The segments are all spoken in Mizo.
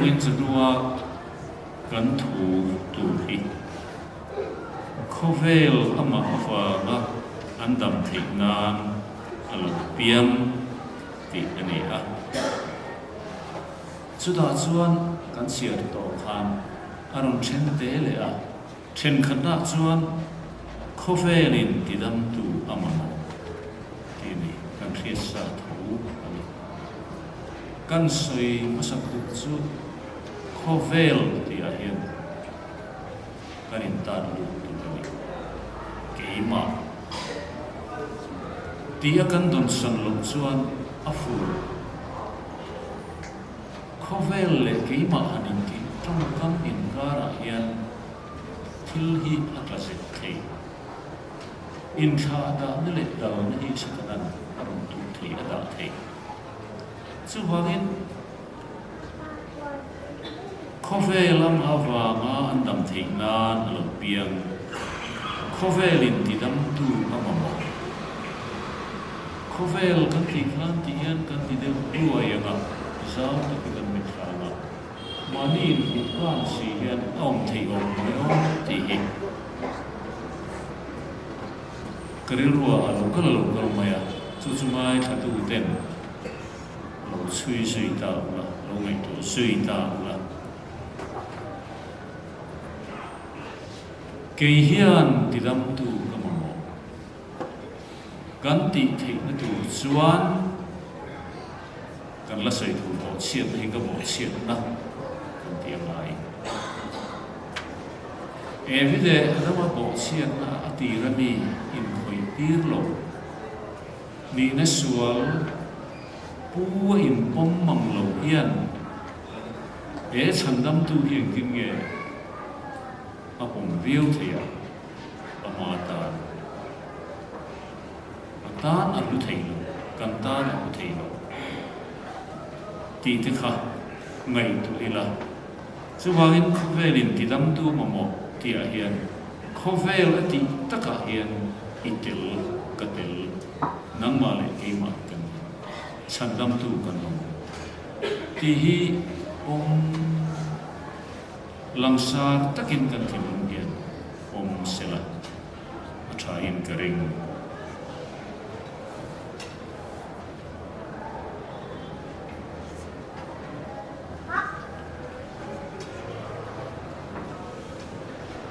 vawiin chawhnua kan thu tur hi khawvel amah avanga an dam theih nan a lo piang tih a ni a. Chutah chuan kan chhiar tawh khan a rawn then te leh a, thenkhatah chuan khawvelin tidamtu a mamawh tih a ni, kan hriat sa tho a ni. Kan sawi hmasak duh chu khawvel tihah hian kan intan lut tur a ni. Keimah tih a kan dawnsan loh chuan a fur. Khawvel leh keimah han intih tawngkam inkarah hian thil hi a tla zet thei. Inthlah dahna leh dalna hi Satanan a rawn tuh thei, a dah thei. Chuvangin khawvel ang avanga an dam theih nan a lo piang. Khawvelin tidamtu a mamawh. Khawvel kan tih khan ti hian kan ti deuh duai ang a, zau takin kan mit thla ang a, mahni inhmuh khan si hian a awm theih awm mai awm tih hi ka rilruah a lo kal a lo kal mai a, chu chu ngaithlatu ten lo chhui zui ta ula, lo ngaihtuah zui ta ula. Kei hian tidamtu ka mamawh. Kan tih theihna tur chuan kan la sawi tur bawhchhiatna hi ka bawhchhiatna kan ti a ngai. Evi leh Adama bawhchhiatna a tir a mi inkhawih tir lo. Nihna sual pu a inpawm mang lo hian he chhandamtu hi engtin nge a pawm viau thei a? Ama tan a tan a hlu thei lo, kan tan a hlu thei lo tih te kha ngaihtuah ila. Chuvangin khawvelin tidamtu mamawh tihah hian khawvel a tih takah hian i tel ka tel, nangmah leh keimah kan chhandamtu kan mamawh tih hi awm. Langsar takin kan thinlung hian awm sela a thain ka ring.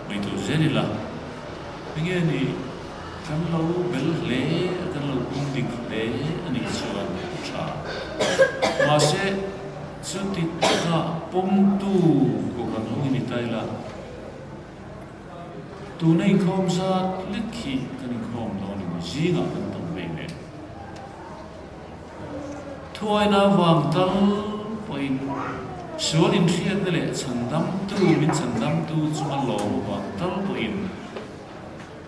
Ngaihtuah zel ila, enge ni kan lo bel hle a, kan lo pum dik hle a nih chuan a tha. Mahse, Chuti taka pawmtu Kohhran ho hi ni ta ila, tuna inkhawm zat lek hi kan inkhawm dawn emaw zingah kan tam ve nen. Thuaina vang tal pawhin sual inhriatna leh chhandamtu min chhandamtu chunga lawm avang tal pawhin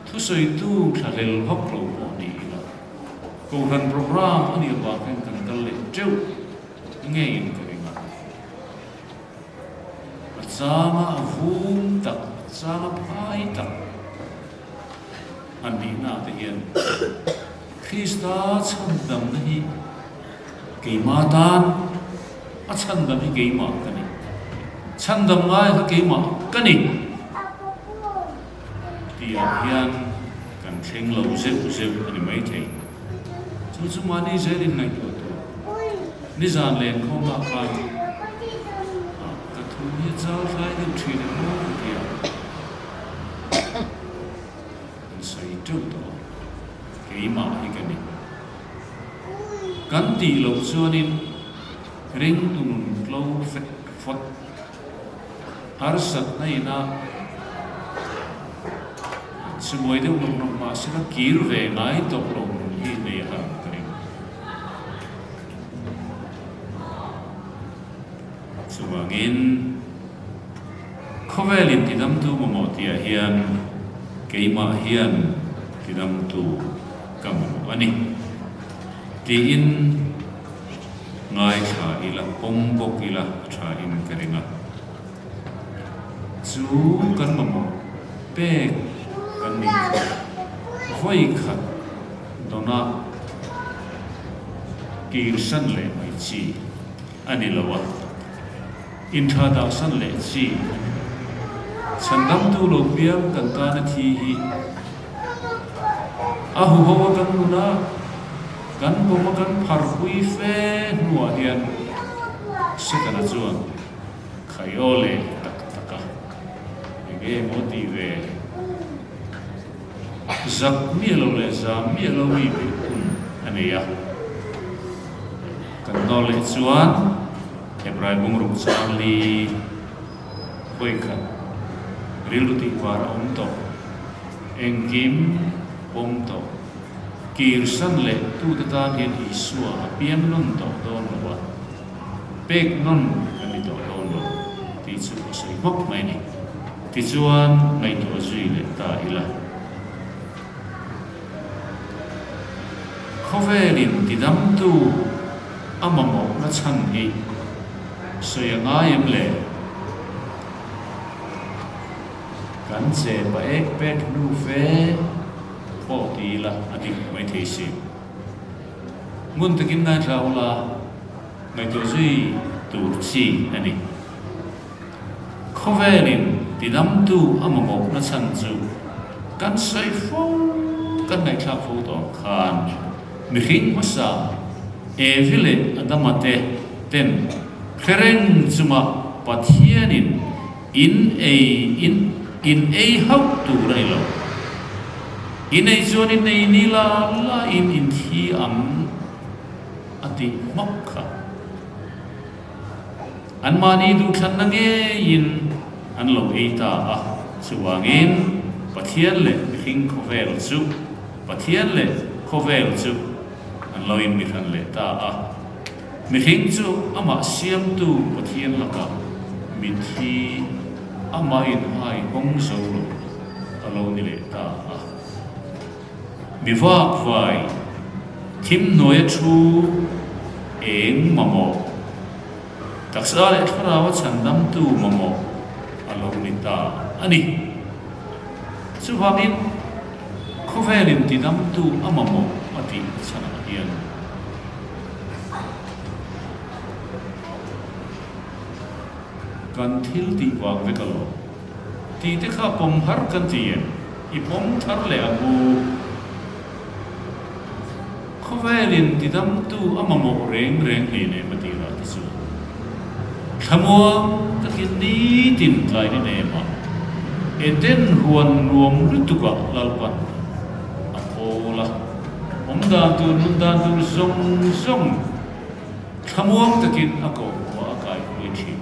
thusawitu thlahlel vak lo pawh ni ila, Kohhran programme a nih avang hian kan kal leh teuh. Ngeiin ka ring a. A changa a vum tak, a changa phai tak a nihna te hian Krista chhandamna hi keimah tan a chhandam hi keimah ka ni. Chhandam ngai kha keimah ka ni tih ah hian kan thleng lo zeuh zeuh a ni maithei. Chu chu mahni zelin ngaihtuah tur. Nizan lenkhawmah khan ka thu hi a chau thlai deuh thin em aw ka ti a, kan sawi teuh tawh a, keimah hi ka ni. Kan tih loh chuanin ringtu nun tlo fek fawt harsatna ina Chumuai deuh nawk nawk mah sela kir ve ngai tawh lo nun hi nei a har ka ring. Chuvangin khawvelin tidamtu mamawh tihah hian keimah hian tidamtu ka mamawh a ni tiin ngaithla ila, pawm bawk ila a thain ka ring a. Chu kan mamawh pek kan nih kha vawi khat dawna kirsan leh mai chi a ni lo a. Inthla dahsan leh chi a ni lo. Chhandamtu lo piang kan tana thi hi a huho a kan nun a, kan pawm a kan pharpui fe hnuah hian Setana chuan Khai aw leh tak tak a, enge maw tih ve? Zak miah lo leh zam miah lo mi beih hun a nei a. Kan hnawl leh chuan Hebrai bungruk chang li hawi khat rilru tih var a awm tawh, engkim pawm tawh, kirsan leh tute tan hian Isua a piang nawn tawh dawn lo a. Pek nawn kan ni tawh dawn lo tih chu a sawi hmawk mai a ni. Tichuan ngaihtuah zui leh ta ila. Khawvelin tidamtu a mamawhna chhan hi sawi a ngai em le? Kan che pa ek pek hnu fe pawh ti ila a dik maithei si. Ngun takin ngaithla ula ngaihtuah zui tur chi a ni. Khawvelin tidamtu a mamawhna chhan chu kan sawi fo, kan ngaihthlak fo tawh ang khan mihring hmasa Evi leh Adama te ten hre reng chunga Pathianin In ei in in ei hauh tur a ni lo. In ei chuan in ei ni la la in in thi ang a tih hmak kha. Anmahni duhthlanna ngeiin an lo ei ta a, chuvangin Pathian leh mihring khawvel chu Pathian leh khawvel chu an lo inmihran leh ta a. Mihring chu amah siamtu Pathian lakah mitthi amah inhai hawng zo lo a lo ni leh ta a. Mi vak vai, thim hnuaia thu eng mamawh, taksa leh thlarau a chhandamtu mamawh a lo ni ta a ni. Chuvangin khawvelin tidamtu a mamawh a tih chhanah hian, Kan thil tih vang vek alawm. Tih te kha pawm har kan ti em? I pawm thar leh ang u. Khawvelin tidamtu a mamawh reng reng hlei nem a tih lah te chu thlamuang takin nitin tlai ni nem a, Eden huan nuam lutukah Lalpan a pawl a. Awm dan tur, nun dan tur zawng zawng thlamuang takin a kohhmuh a kai huai thin.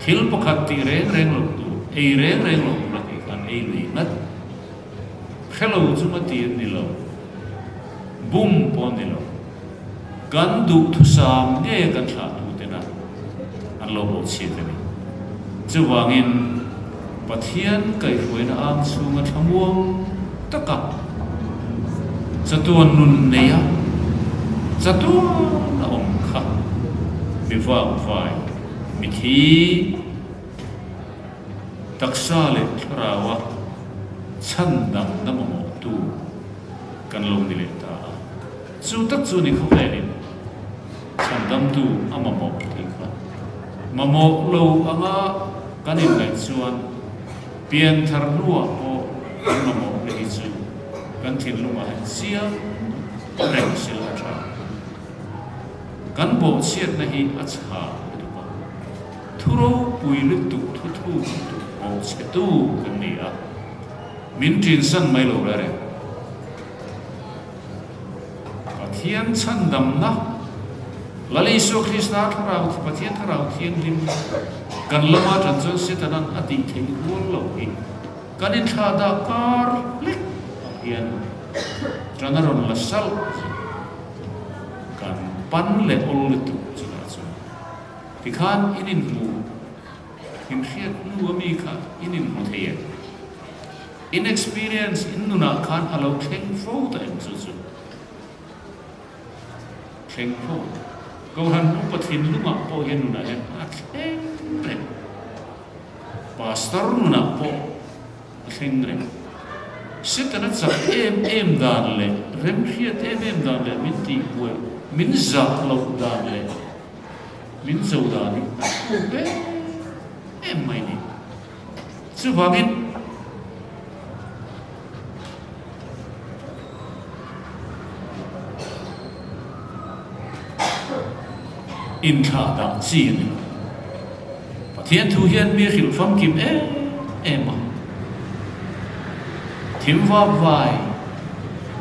Thil pakhat tih reng reng loh tur, ei reng reng loh tur a tih khan ei lui ngat. Hre lo chunga ti an ni lo, bum pawh a ni lo. Kan duhthusam nge kan thlahtutena an lo bawhchhiat a ni. Chuvangin Pathian kaihhruaina ang chhunga thlamuang taka chatuan nun neia chatuan a awm kha mi vakvai, mithi, taksa leh thlaraua chhandamna mamawhtu kan lo ni leh ta a. Chu tak chu ni khawvelin chhandamtu a mamawh tih kha mamawh lo anga kan inngaih chuan pianthar hnuah pawh kan mamawhna hi chu kan thinlungah hian chiang reng sila a tha. Kan bawhchhiatna hi a chha lutuk a, thu ropui lutuk thu thuk lutuk bawhchhetu kan ni a, min ṭinsan mai lo reng. Pathian chhandamna, Lal Isua Krista Thlarau, Pathian Thlarau Thianghlim kan lama tan chuan Setanan a tih theih rual lo hi kan inthlah dah kar hlek ah hian tan a rawn la salh chu kan pan leh awl lutuk chutah chuan tikhan in inhmu inhriat hnu ami kha in inhmu thei em? In experience in nunah khan a lo thleng fo ta em chu chu thleng fo. Kohhran upa thinlungah pawh hian nunah hian a thleng reng. Pastor nunah pawh a thleng reng. Setana chak em em dan leh remhriat em em dan leh min tihbuai, min zah loh dan leh min cho dan hi a. thuk em em mai ni. Chuvangin inthlah dah chi a ni lo. Pathian thu hian mi hrilh famkim em em a. Thim vak vai,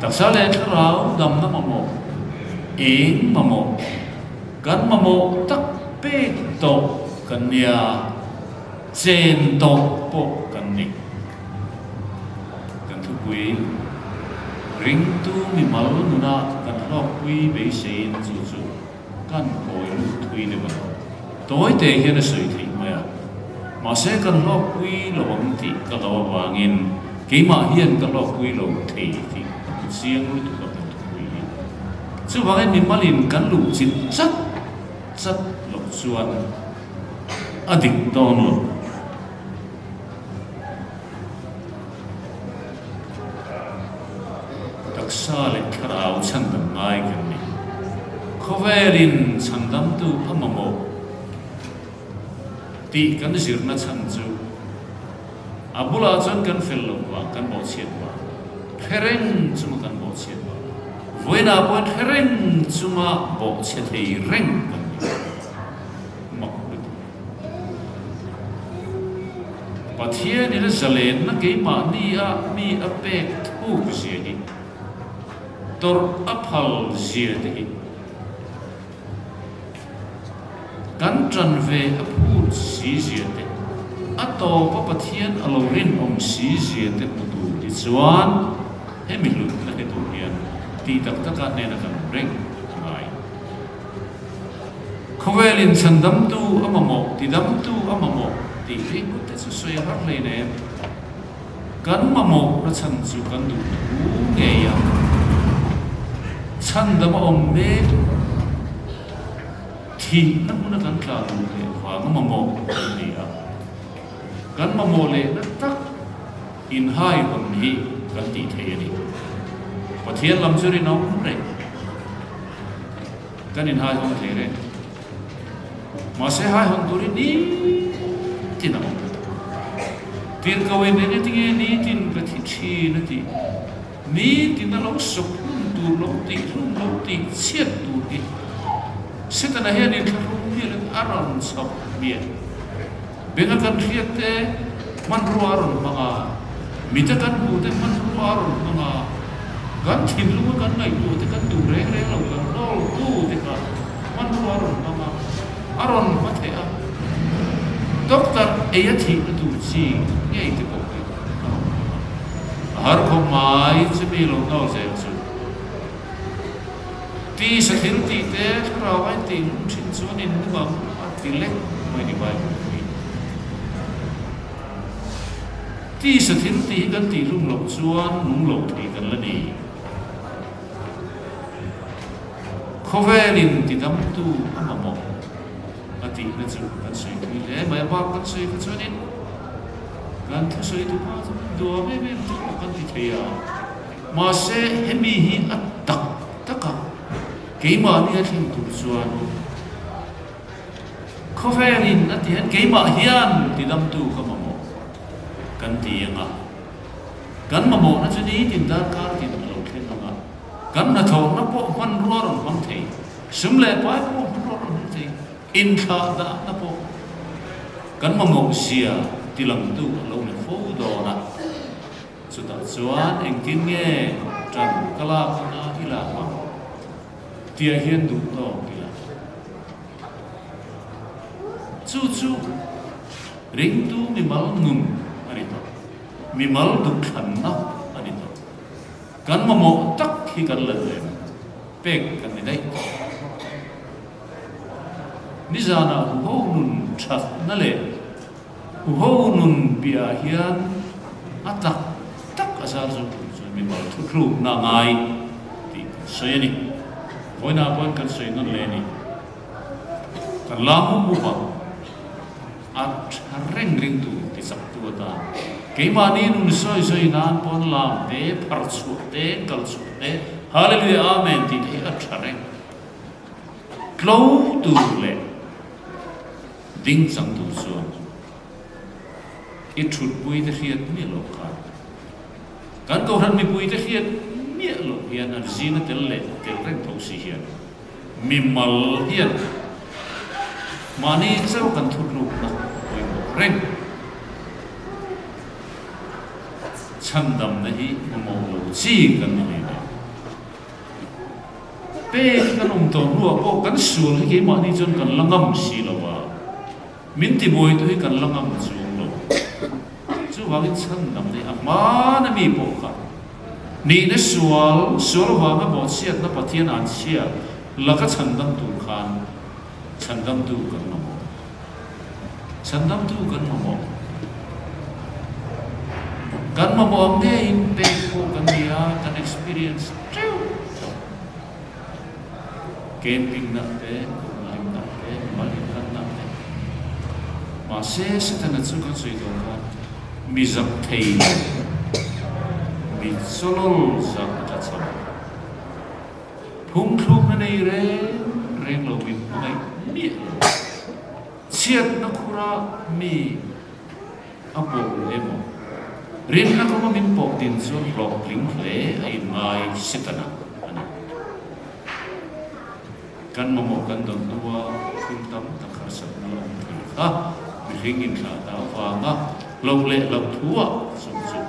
taksa leh thlarau damna mamawh, eng mamawh, kan mamawh tak pek tawh kan nia, chen tawh pawh kan ni. Kan thupui, Ringtu mimal nuna kan hlawkpui beiseiin chu chu kan kawi lut thui deuh a, tawi te hian a sawi theih mai a, mahse kan hlawkpui lo ang tih ka lo avangin keimah hian ka hlawkpui lo thei tih ka hmu chiang lutuk a kan thupui hi. Chuvangin mimalin kan luh chilh chat chat loh chuan a dik dawn lo. Taksa leh thlarau chhandam ngai kan ni. Khawvelin chhandamtu a mamawh tih kan zirna chhan chu a bulah chuan kan fel lo vang, kan bawhchhiat vang, hre reng chunga kan bawhchhiat vang, vawiinah pawhin hre reng chunga bawhchhe thei reng kan ni. Mak lutuk. Pathianin a zalenna keimahnia mi a pek thuk zia hi, tawrh a phal zia te hi kan ṭan ve a phut si zia te, a tawpa Pathian a lo rinawm si zia te hmu tur hi chuan hemi hlutna he tur hian tih tak taka hnena kan awm reng a ngai. Khawvel in chhandamtu a mamawh, tidamtu a mamawh tih hi kut te chu sawi a har hlei nem. Kan mamawh na chhan chu kan duh thu ngei a, chhandam a awm mek thihna hmuna kan tla duh leh vang a mamawh kan ni a. Kan mamawh lehna tak inhai hawn hi kan tih thei a ni. Pathian lam chu rinawm reng. Kan inhai hawn thei reng. Mahse hai hawn turin nitin a awm. Tirhkohin eng tinge nitin ka thi thin a tih. Nitin a lo sawp hlum tur, lo tih hlum, lo tih chhiat tur hi Setana hian inthlahrung mialin a rawn chhawp mial. Benga kan hriat te hmanrua a rawn hmang a, mita kan hmuh te hmanrua a rawn hmang a, kan thinlunga kan ngaihtuah te kan duh reng reng lo kan hnawltu te kha hmanrua a rawn hmang a, a rawn hma theih a, doctor ei a thihna tur chi ngei te pawh hi a rawn hmang a, a har khawp mai chumi lo hnawl zel chu. Tisa thil tih te thlarau a intih hlum thin chuan in nung ang a ti lek mai ni Bible hi. Tisa thil tih hi kan tih hlum loh chuan nung loh thei kan la ni. Khawvelin tidamtu a mamawh a tihna chu kan sawi thui hle mai a, bak kan sawi kha chuanin kan thusawi tu hma chu duam em em te pawh kan ti thei a. Mahse, hemi hi a tak tak a, keimahni a thleng tur chuan khawvelin a ti hian keimah hian tidamtu ka mamawh kan ti ang a, kan mamawhna chu nitin darkar tin a lo thleng ang a, kan hnathawhna pawh hmanrua rawn hmang thei, sum leh pai pawh hmanrua rawn hmang thei, inthlahdahna pawh kan mamawh zia tilangtu a lo ni fo dawn a. Chutah chuan engtin nge ṭan ka lak anga i lak ang? Tia hian duh tawk ila. Chu chu ringtu mimal nun a ni tawh. Mimal duhthlanna a ni tawh. Kan mamawh tak hi kan la duh em? Pek kan ni daih tawh. Nizanah huho nun ṭhatna leh Huho nun piahah hian a tak tak a zar zo tur chuan mimal thuthlukna a ngai tih kan sawi a ni. Vawiinah pawhin kan sawi nawn leh a ni. Kan la mup mup a, a tha reng reng tur ti chak tu atan keimahni nun sawi sawi nan pawn lam te, phar chhuah te, kal chhuah te, Hallelujah Amen tih te hi a tha reng. Tlo tur leh. Ding chang tur chuan i thutpui te hriat miah loh khan kan kohhran mipui te hriat miah loh hian an zinga tel leh tel reng tho si hian mimal hian mahni chauh kan thutlukna a pawimawh reng. Chhandamna hi mamawh lo chi kan ni hlei nen. Pek kan awm tawh hnuah pawh kan sual hi keimahni chuan kan la ngam si lo a, min tibuaitu hi kan la ngam chuang lo. Chuvangin chhandam hi a hmana mi pawh kha nihna sual, sual avanga bawhchhiatna Pathian an chhia laka chhandam tur khan chhandamtu kan mamawh. Chhandamtu kan mamawh. Kan mamawh ang ngeiin pek pawh kan ni a, kan experience teuh tawh. Camping nah te, kohhran nah te, mimal inhlan nah te. Mahse, Setana chu kan sawi dawn khan mi zak thei lo, mi chawlawl zak a tla chho. Phungthlukna nei reng reng lo min hmangaih miah lo. Chhiatna khura mi a pawh lu emaw? Rinna kawnga min pawh din chuan hlawhtling hle a inngai Setana a ni. Kan mamawh kan dawn hnua thil tam tak harsatna la awm thei kha mihring inthlahna avanga hlauh leh hlauh thuah chung chu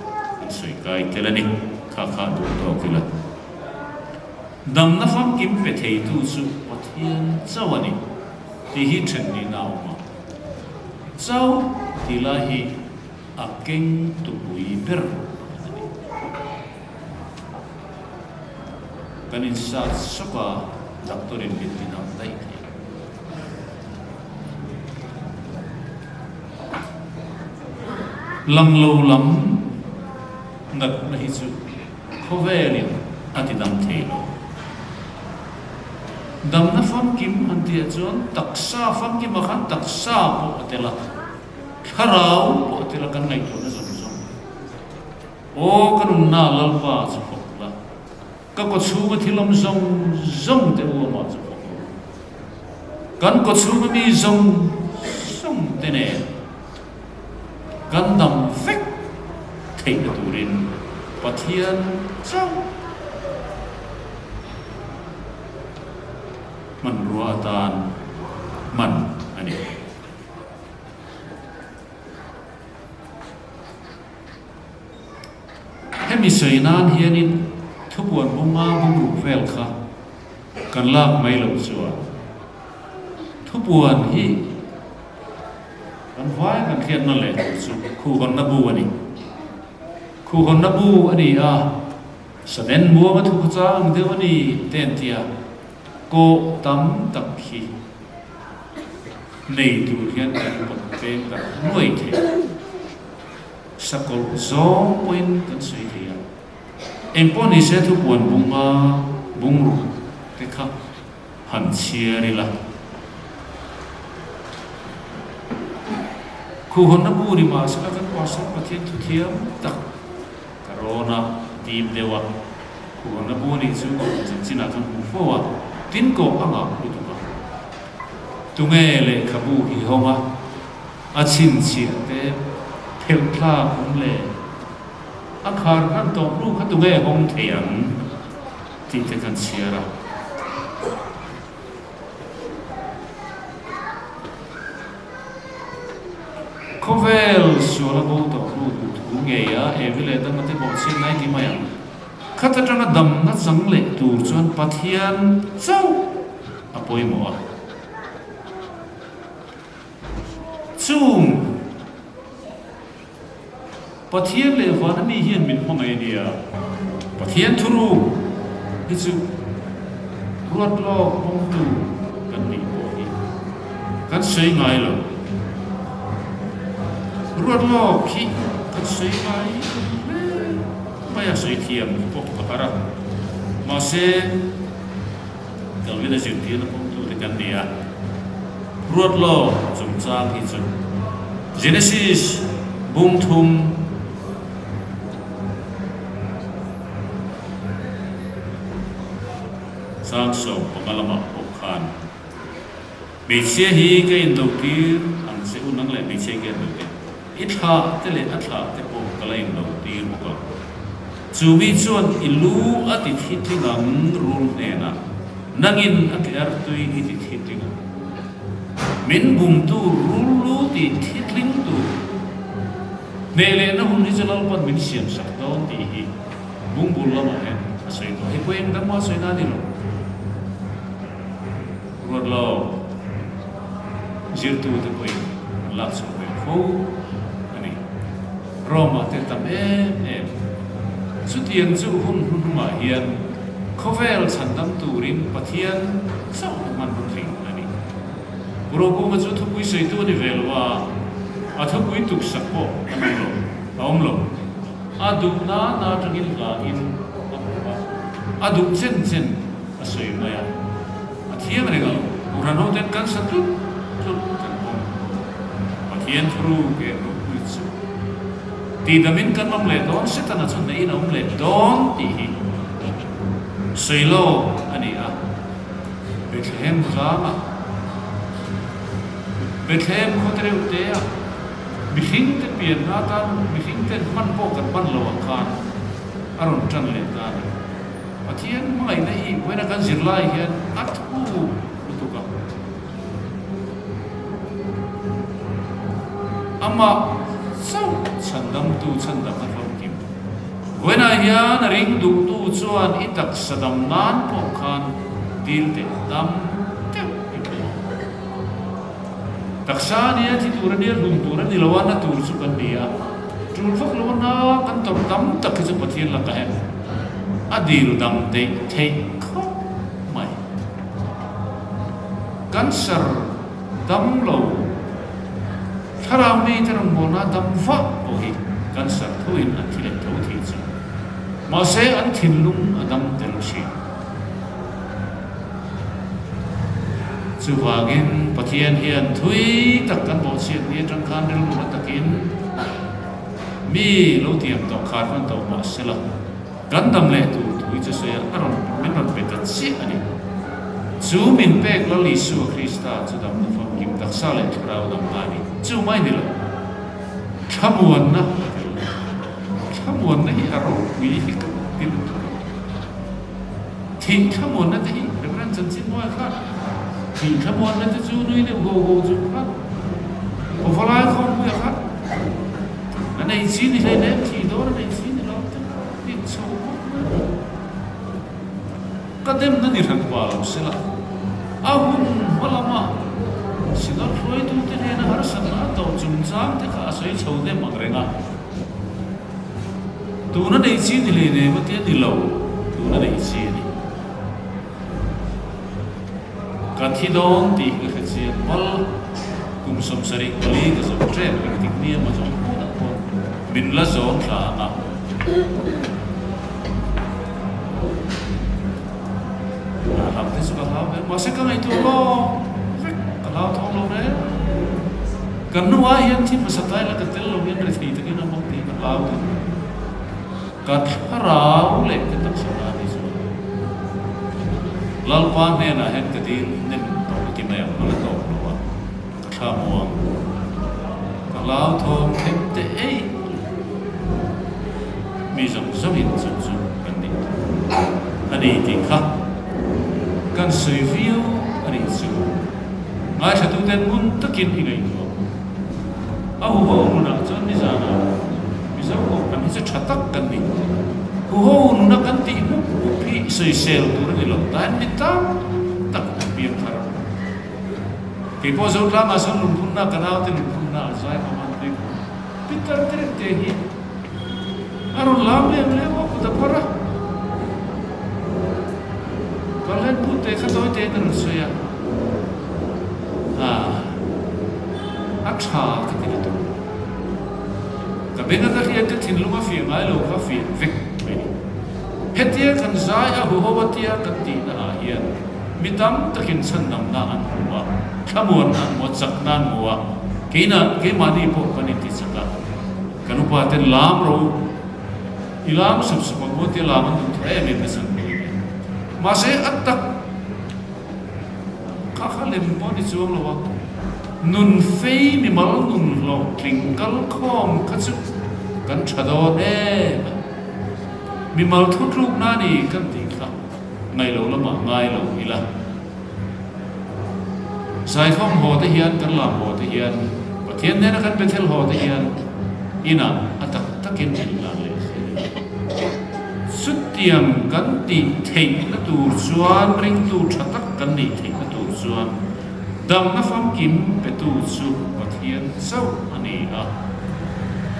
an sawi kai tel a ni. Kha kha duh tawk ila. Damna famkim pe theitu chu Pathian chauh a ni tih hi then nihna a awm a. Chauh tih lai hi a keng tupui ber pakhat a ni. Kan insat sawk a, doctor in min ti dam daih thei. Lang lo lam natna hi chu khawvelin a ti dam thei lo. Damna famkim han tih ah chuan taksa famkimah khan taksa pawh a tel a, thlarau pawh a tel a kan ngaihtuahna zawng zawng. Aw ka nunna Lalpa chu fawk la, ka kawchhunga thil awm zawng zawng te u amah chu fawk rawh u. Kan kawchhunga mi zawng zawng te nen kan dam vek theihna turin Pathian chauh hmanrua atan hman a ni. Hemi sawi nan hianin thupuan bunga bungruk vel kha kan lak mai loh chuan thupuan hi kan vai kan hriatna leh tur chu khuhawnna bu a ni. Khuhawnna bu a ni a, Saden muanga thu kha chang deuh a ni te an ti a, kawh tam tak hi nei tur hian kan pawt peng tak nuai thei. Sakawlh zawng pawhin kan sawi thei a, engpawh ni se thupuan bunga bungruk te kha han chhiar ila. Khuhawnna bu ni mahsela kan Pastor Pathian thuthiam tak Ka rawn a dim deuh a, khuhawna bu nih chu ka awm chanchinah chuan hmu fo a, tin kawh a ngah lutuk a. Tunge lehkhabu hi hawng a, a chhinchhiah te phelh thlak awm le? A khar hman tawh hnu kha tunge hawng thei ang tih te kan chhiar a. Khawvel sual a bo tawh hnu duh thu ngei a, Evi leh Adama te pawh chhiat nai ti mai ang. Khat atanga damna chang leh tur chuan Pathian chauh a pawimawh a. Chung Pathian leh vana mi hian min hmangaih a nia. Pathian thuruk hi chu ruat lawk pawmtu kan nih pawh hi kan sawi ngai lo. Ruat lawk hi kan sawi ngai hle mai a, sawi thiam pawh a har a. Mahse, Calvin-a zirtirna pawmtute kan ni a. Ruat lawk chungchang hi chu Genesis bung thum chang 15 lamah pawh khan. Hmeichhia hi ka indo tir ang che u, nang leh hmeichhia hi ka indo tir. I thlah te leh a thlah te pawh ka la indo tir bawk ang. Chu mi chuan i lu a ti thitling ang rul hnenah, nangin a ke artui i ti thitling ang. Min bumtu rul lu ti thitling tur hneh lehna hun hi chu Lalpan min siamsak dawn tih hi bungbul lamah hian a sawi tawh. Hei pawh engdang mah a sawi na a ni lo. Ruat lo zirtute pawhin an lak chhuah ve fo a ni. Rome-ah te tam em em. Chutiang chu hun hnuhnungah hian khawvel chhandam turin Pathian chauh a hmanraw tling a ni. Pu Rokunga chu thupui sawitu a ni ve lo a, a thupui tuksak pawh an awm lo, a awm lo. A duh nana atangin hlain a hmu a, a duh chen chen a sawi mai a. A thiang reng ang. Kohhran hoten kan sa tlut tlut kan pawm. Pathian thuru ke ropui chu tihdamin kan awm leh dawn, Setana chu hneihin a awm leh dawn tih hi sawi lo a ni a. Bethlehem tlangah, Bethlehem khaw te reuh te ah mihringte pianna atan mihringten hman pawh kan hman lo ang khan a rawn tan leh ta a ni. Pathian hmangaihna hi vawiina kan zirlai hian a thuk lutuk a. Amah chauh chhandamtu chhandamna famkim. Vawiinah hian a ring duhtu chuan i taksa dam nan pawh khan dil teh dam deuh i hmu ang. Taksa a nia, thi tur a nia, hlum tur a ni lo a, na tur chu kan ni a. Tul vak lo a na kan tawrh tam tak hi chu Pathian lakah hian a dil dam deih theih khawp mai. Cancer dam lo, thlarau mite rawngbawlna dam vah pawh hi cancer thoin an thi leh tho thei chu. Mahse an thinlung a dam tel thin. Chuvangin Pathian hian thui tak kan bawhchhiat ni atang khan rilru na takin mi lo tiam tawh khar hman tawh mah sela kan dam leh tur thu hi chu sawi a, a rawn min rawn pe ta chiah a ni. Chu min pek Lal Isua Krista chu damna famkim taksa leh thlarau damna a ni. Chu mai ni lo, thlamuanna a tel lo. Thlamuanna hi a ropui hi ka ti lutuk a. Thih thlamuanna te hi Reverend chanchin mawi kha thih thlamuanna te chu nui deuh ho ho chu kha Kawvalai khawmpuia kha a nei chi ni hlei lem thih dawn a nei chi ni lo te dik chho khawp mai. Ka demna ni hran pa lo sela a hun hma lama Synod hruaitute hnena harsatna a tawh chungchang te kha a sawi chho hnem ang reng a. Tuna nei chi ni hlei nem a tia ni lo, tuna nei chi a ni. Ka thi dawn tih hi ka hre chiang pal, kum 74 ka zawm ṭep engtik ni emaw zawng hunah pawh min la zawn thla ang a. A hlau te chu ka hlau ber, mahse ka ngaihtuah lawk vek, ka hlau thawng lo reng. Kan nu ai hian thi hmasa tlai la ka tel lo hian rethei takin a hmang tih ka hlau deuh. Ka thlarau leh ka taksa ta ni chuan Lalpa hnenah hian ka dil hnem tawh ka ti mai ang, a la tawk lo a. Ka thla muang. Ka hlauthawm them teh eih lo. Mi zawng zawngin chu chu kan nih tur a ni tih kha kan sawi viau a nih chu. Ngaithlatuten ngun takin i ngaihtuah. A huho nunah chuan nizanah Mizo kohhran hi chu tha tak kan ni. Huho nuna kan tih hmup hmup hi sawisel tur a ni lo. Tah hian mi tam tak an piang thar. Kei pawh Zotlangah sawn lungphunna ka naute lungphunna a zai hmang an tui khawp. Peter Terente hi a rawn lam lem lem a, kut a phar a. Kalhlen Pute kha tawi tein a rawn sawi a, Ah, a tha ka ti lutuk. Ka beng a ka hriat ka thinlung a fiah ngai lo kha fiah vek mai ni. Hetia kan zai a huho a tia kan tihna ah hian Mi tam takin chhandamna an hmu a, thlamuanna an hmu a, chakna an hmu a, keina keimahni pawh kan inti chak a, kan upa ten lam ro u, i lam sup sup ang u tia lam an duh thar em em nasa ang mai a ni. Mahse a tak kha. kha lem pawh a ni chuang lo a, nun fei mimal nun hlawhtling kal khawm kha chu kan tha dawn em a. Mimal thutlukna a ni kan tih kha ngaih lo lamah ngai lo ila. Zaikhawm haw te hian kan lam haw te hian Pathian nena kan Bethel haw te hian inah a tak takin inlan leh zel ila. Chutiang kan tih theihna tur chuan ringtu tha tak kan nih theihna tur chuan damna famkim petu chu Pathian chauh a ni a.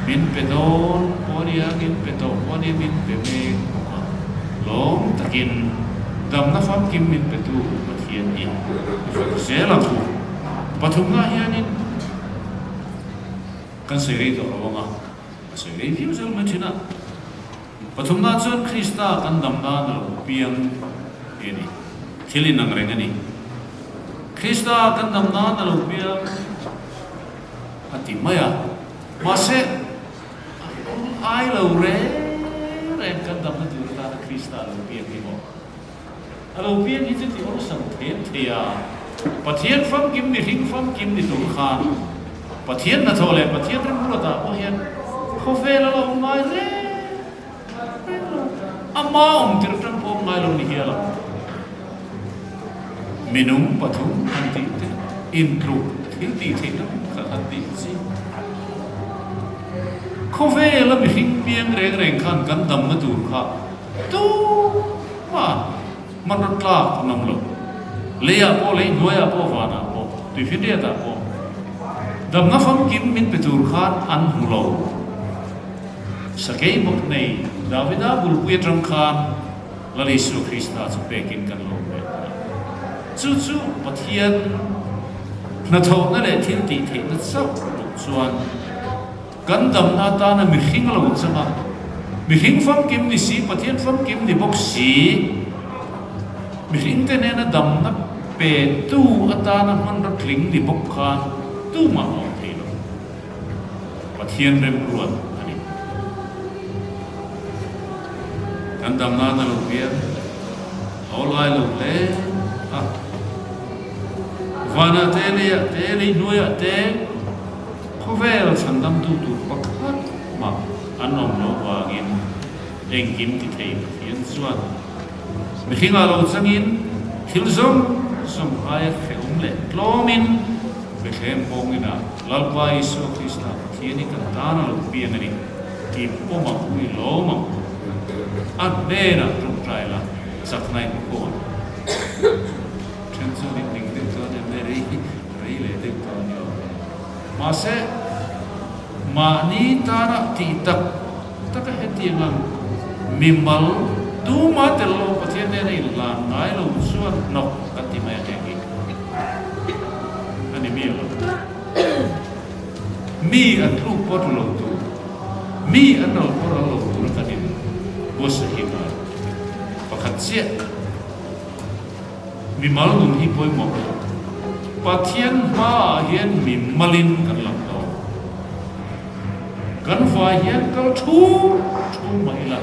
Min pe dawn pawh a nia, min pe tawh pawh a nia, min pe mek bawk a. Lawm takin damna famkim min petu Pathian hi i fak zel ang u. Pathumna hianin kan sawi rei tawh lo ang a, ka sawi rei viau zel mai thin a. Pathumna chuan Krista kan dam nan a lo piang tih a ni. Thil inang reng a ni. Krista kan dam nan a lo piang a ti mai a. Mahse, a awm ai lo reng reng kan damna tur atana Krista a lo piang hi maw? A lo piang hi chu ti awlsam them thei a, Pathian famkim mihring famkim ni tur khan Pathian hnathawh leh Pathian remruatah pawh hian khawvel a la awm ngai reng reng lo, ama awm tirh atang pawh awm ngai lo ni hial ang. Minung pathum han tih te intluk thil tih theihna pakhat han tih chi. Khawvela mihring piang reng reng khan kan damna tur kha Tumah hmanraw tlak an awm lo. Leiah pawh, lei hnuaiah pawh, vanah pawh, tuifinriatah pawh damna famkim min pe tur khan an hmu lo. Sakei bawk nei Davida bulpui atang khan Lal Isua Krista chu pekin kan lo ve ta. Chu chu Pathian hnathawhna leh thil tih theihna chauh loh chuan Kan damna atana mihring a lo chang a, mihring famkim ni si, Pathian famkim ni bawk si, mihringte nena damna petu atana hmanraw tling ni bawk khan tumah a awm thei lo. Pathian remruat a ni. Kan damna na lo hian a aw lai lo hle a, vanah te, leiah te, lei hnuaiah te, Khawvel chhandamtu tur pakhat mah an awm loh vangin engkim ti thei Pathian chuan mihringah lo changin thil zawng zawng aia hrehawm leh tlawmin Bethlehem pawngin-ah Lalpa Isua Krista Pathian hi kan tan a lo piang a ni tih pawm ang u i lawm ang u. A hnenah tawngtai la chakna i hmu khawm ang. Then chuan in ning deuh chuan em le rei rei leh deuh tawh a ni awm e. Mahse, mahni tana tih tak taka hetiang ang mimal tuma tel lo Pathian nena inhlan ngai lo chuan hnawk kan ti mai a heng hi a ni miah lo. Mi an tluk pawh tlu lo tur, mi an ral pawh ral lo tura kan in buatsaih hi ngai pakhat chiah. Mimal nun hi pawimawh lo. Pathian hmaah hian mimalin kan lang dawn. Kan vai hian kal thu thu mah ila,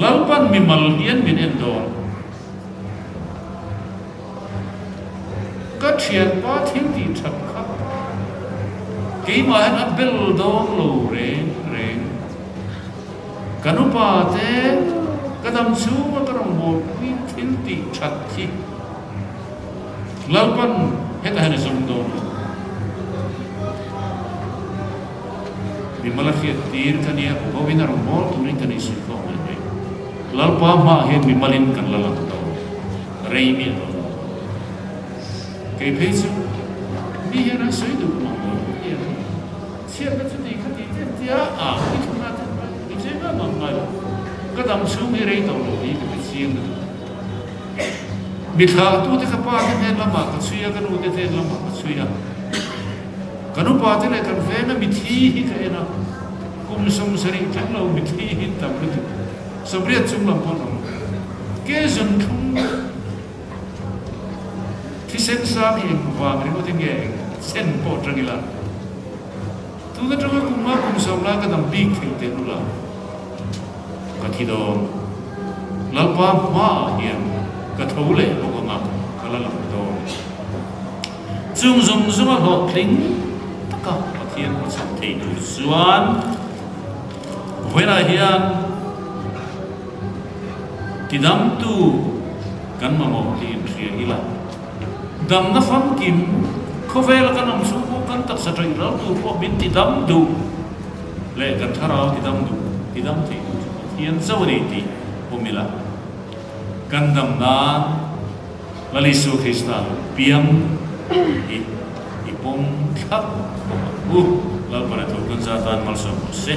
Lalpan mimal hian min en dawn. Ka thianpa thil tih that kha keimah hian a bel dawn lo reng reng. Kan upa te ka dam chhunga ka rawngbawlpui thil tih that hi Lalpan hetah hian a zawng dawn lo. Mimal a hriat tir ka nia, huhoin a rawnbawl turin kan insuihkhawm leh mai. Lalpa hmaah hian mimalin kan la lang dawn, rei miah dawn lo. Kei phei chu mi hian an sawi duh mang lo hian. Chhiatna chu ti kha ti tep tia a i thuna te i chei vak ang ngai lo. Ka dam chhung hi rei tawh lo hi ka ti chiang lutuk. Mi thlah tu te ka pa te hnen lamah ka chhui a, ka nu te hnen lamah ka chhui a. Kan upa te leh kan venga mithi hi ka en a, kum 70 thleng lo mithi hi tam lutuk. 80 chung lam pawh an awm. Ke zun thlung Thisen sang hi eng vang ringawt in nge eng chen pawh tang ila? Tun atanga kum nga kum sawm lai ka dam bik thei teh lul a, ka thi dawn. Lalpa hmaah hian ka tho leh bawk anga ka la lang dawn. Chung zawng zawnga hlawhtling taka Pathian hmachhawn thei tur chuan vawiinah hian tidamtu kan mamawh tih inhria ila. Damna famkim khawvela kan awm chhung pawh kan taksa ṭawih ral tur pawh min tidam duh leh kan thlarau tidam duh, tidam thei tur chu Pathian chauh a ni tih pawm ila. Kan dam nan Lal Isua Krista lo piang hi i pawm thlap bawk ang u. Lalpan a thu kan za tan malsawm rawh se.